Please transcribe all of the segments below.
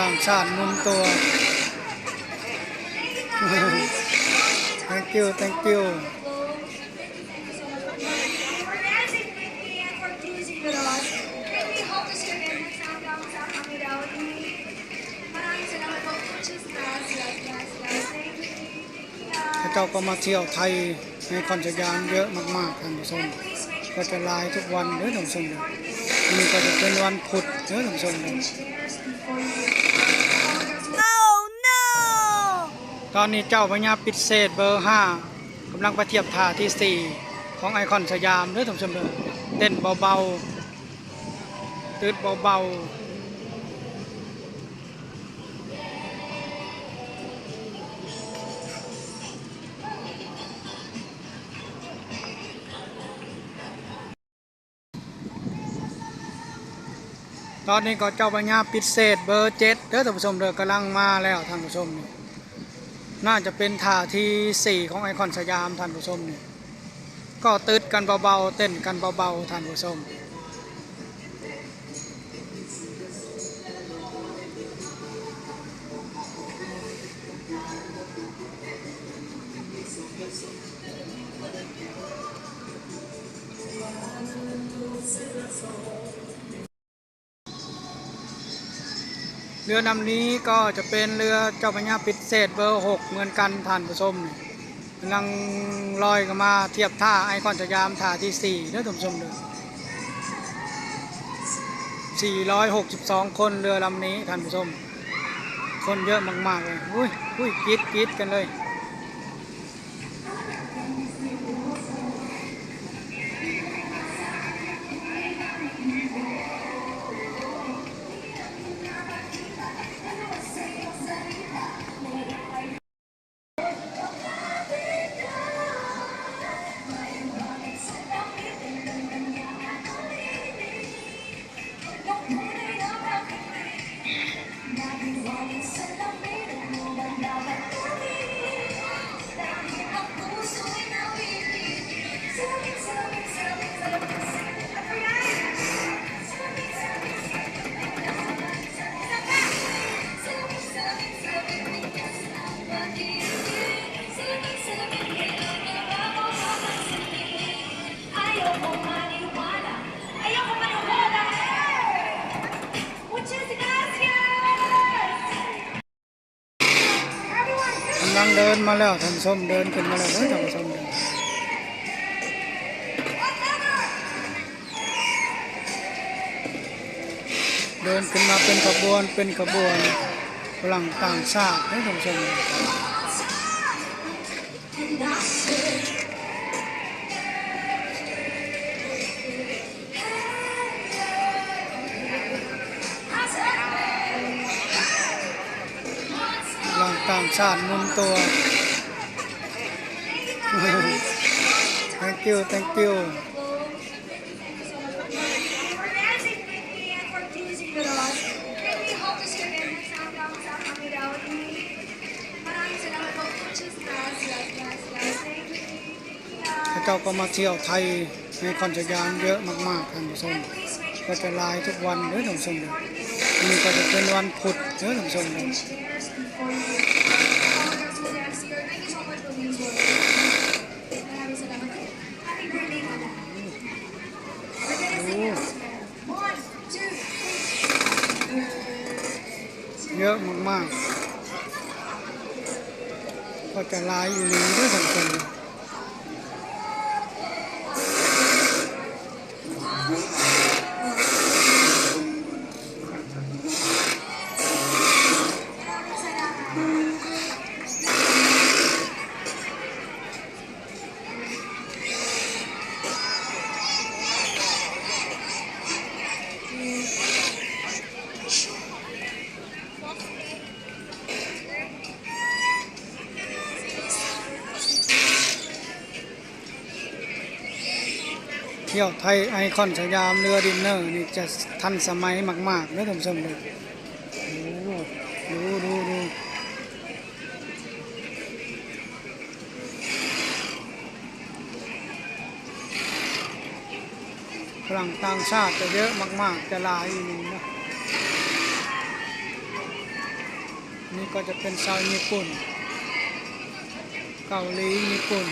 ຕ່າງຊາດໝູນຕົວ. Thank you, thank you. ເຂົາເຈົ້າກໍມາທ່ຽວໄທໃນນະຄອນສະຫຍາມເຍາະມາກໆ ທ່ານຜູ້ຊົມ, ກໍຈະຫຼາຍທຸກວັນເດີທ່ານຜູ້ຊົມເດີ. ມື້ນີ້ກໍຈະເປັນວັນພຸດເດີທ່ານຜູ້ຊົມເດີ. ຕອນນີ້ເຈົ້າພະຍາປິດເສດເບີຫ້າ ກຳລັງໄປທຽບທ່າທີສີ່ຂອງໄອຄອນສະຫຍາມເດີທ່ານຜູ້ຊົມເດີ. ເຕັ້ນເບົາໆ ຕຶດເບົາໆ. ຕອນນີ້ກໍເຈົ້າພະຍາປິດເສດເບີເຈັດເດີທ່ານຜູ້ຊົມເດີ, ກຳລັງມາແລ້ວທ່ານຜູ້ຊົມ. ໜ້າຈະເປັນທ່າທີສີ່ຂອງໄອຄອນສະຫຍາມທ່ານຜູ້ຊົມ. ກໍຕຶດກັນເບົາໆ ເຕັ້ນກັນເບົາໆ ທ່ານຜູ້ຊົມ. ເຮືອລຳນີ້ກໍຈະເປັນເຮືອເຈົ້າພະຍາປິດເສດເບີຫົກເໝືອນກັນທ່ານຜູ້ຊົມ. ກຳລັງລອຍເຂົ້າມາທຽບທ່າໄອຄອນສະຫຍາມ ທ່າທີສີ່ເດີທ່ານຜູ້ຊົມເດີ. ສີ່ຮ້ອຍຫົກສິບສອງຄົນເຮືອລຳນີ້ທ່ານຜູ້ຊົມ, ຄົນເຍາະມາກໆເລີຍ. ອຸ້ຍ ອຸ້ຍ ກຣີດ ກຣີດກັນເລີຍ. ກຳລັງເດີນມາແລ້ວທ່ານຜູ້ຊົມ, ເດີນຂຶ້ນມາແລ້ວເດີທ່ານຜູ້ຊົມເດີ. ເດີນຂຶ້ນມາເປັນຂະບວນ ເປັນຂະບວນ ຝຣັ່ງຕ່າງຊາດເດີທ່ານຜູ້ຊົມ. ຝຣັ່ງຕ່າງຊາດໝູນຕົວ. Thank you, thank you. ເຂົາເຈົ້າກໍມາທ່ຽວໄທໃນນະຄອນສະຫຍາມເຍາະມາກໆ ທ່ານຜູ້ຊົມ, ກໍຈະຫຼາຍທຸກວັນເດີທ່ານຜູ້ຊົມເດີ. ມື້ນີ້ກໍຈະເປັນວັນພຸດເດີທ່ານຜູ້ຊົມເດີ. ໂອ້ ເຍາະມາກໆ ກໍຈະຫຼາຍອີ່ຫຼີເດີທ່ານຜູ້ຊົມ. ທ່ຽວໄທໄອຄອນສະຫຍາມເຮືອດິນເນີນີ້ຈະທັນສະໄໝມາກໆເດີທ່ານຜູ້ຊົມເດີ. ໂອ້ ດູ ດູ ດູ. ຝຣັ່ງຕ່າງຊາດຈະເຍາະມາກໆ ຈະຫຼາຍອີ່ຫຼີເນາະ. ນີ້ກໍຈະເປັນຊາວຍີ່ປຸ່ນ ເກົາຫຼີຍີ່ປຸ່ນ.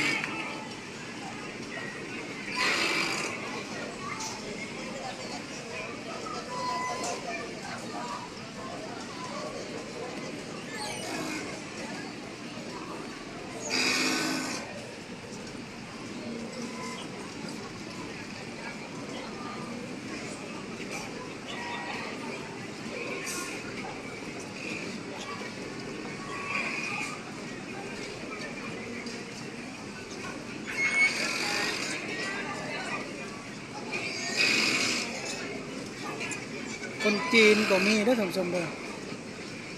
ຄົນຈີນກໍມີເດີທ່ານຜູ້ຊົມເດີ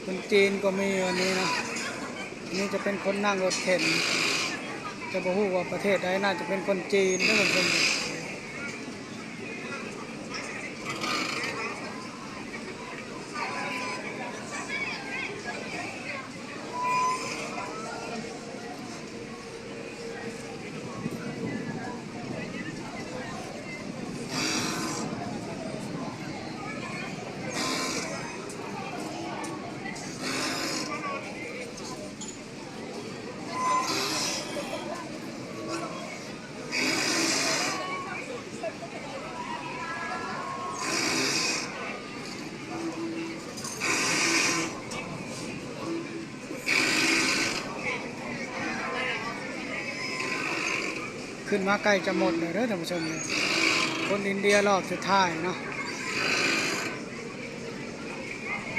ຄົນຈີນກໍມີອັນນີ້ນະ. ອັນນີ້ຈະເປັນຄົນນັ່ງລົດເຂັນ ແຕ່ບໍ່ຮູ້ວ່າປະເທດໃດ ໜ້າຈະເປັນຄົນຈີນເດີທ່ານຜູ້ຊົມເດີ. ຂຶ້ນມາໃກ້ຈະໝົດແລ້ວເດີທ່ານຜູ້ຊົມເດີ ຄົນອິນເດຍລອບສຸດທ້າຍເນາະ.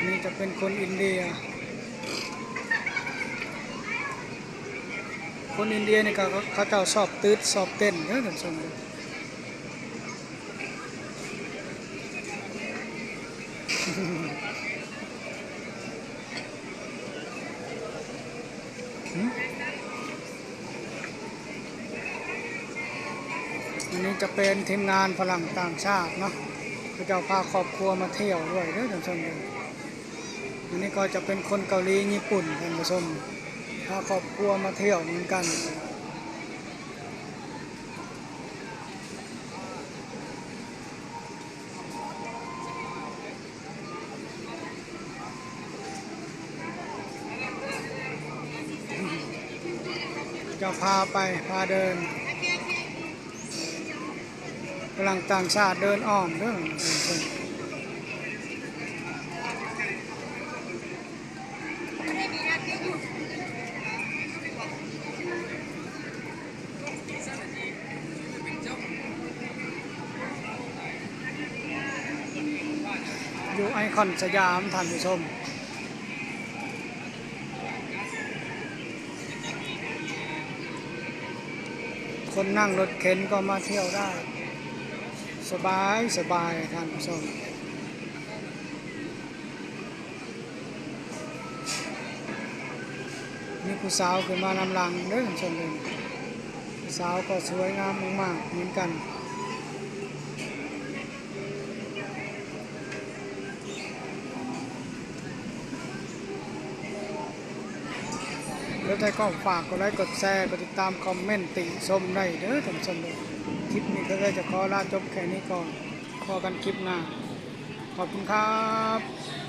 ນີ້ຈະເປັນຄົນອິນເດຍ ຄົນອິນເດຍນີ້ກໍເຂົາເຈົ້າຊອບຕື່ນຊອບເຕັ້ນເດີທ່ານຜູ້ຊົມເດີ. ອັນນີ້ຈະເປັນທີມງານຝຣັ່ງຕ່າງຊາດເນາະ ເຂົາເຈົ້າພາຄອບຄົວມາທ່ຽວດ້ວຍເດີທ່ານຜູ້ຊົມເດີ. ອັນນີ້ກໍຈະເປັນຄົນເກົາຫຼີຍີ່ປຸ່ນທ່ານຜູ້ຊົມ ພາຄອບຄົວມາທ່ຽວເໝືອນກັນ. ເຈົ້າພາໄປ ພາເດີນ ຝຣັ່ງຕ່າງຊາດເດີນອ້ອມເດີ. ຢູ່ໄອຄອນສະຫຍາມ ທ່ານຜູ້ຊົມ ຄົນນັ່ງລົດເຂັນກໍມາທ່ຽວໄດ້ ສະບາຍໆ ທ່ານຜູ້ຊົມ. ມີຜູ້ສາວຂຶ້ນມານຳຫຼັງເດີທ່ານຜູ້ຊົມເດີ ຜູ້ສາວກໍສວຍງາມມາກໆເໝືອນກັນ. ແລ້ວໃດກໍຝາກກົດໄລ ກົດແຊ ກົດຕິດຕາມ ຄອມເມັນຕິຊົມໄດ້ເດີທ່ານຜູ້ຊົມເດີ. ຄລິບນີ້ກໍຈະຂໍລາຈົບແຄ່ນີ້ກ່ອນ ພໍ້ກັນຄລິບໜ້າ ຂອບຄຸນຄັບ.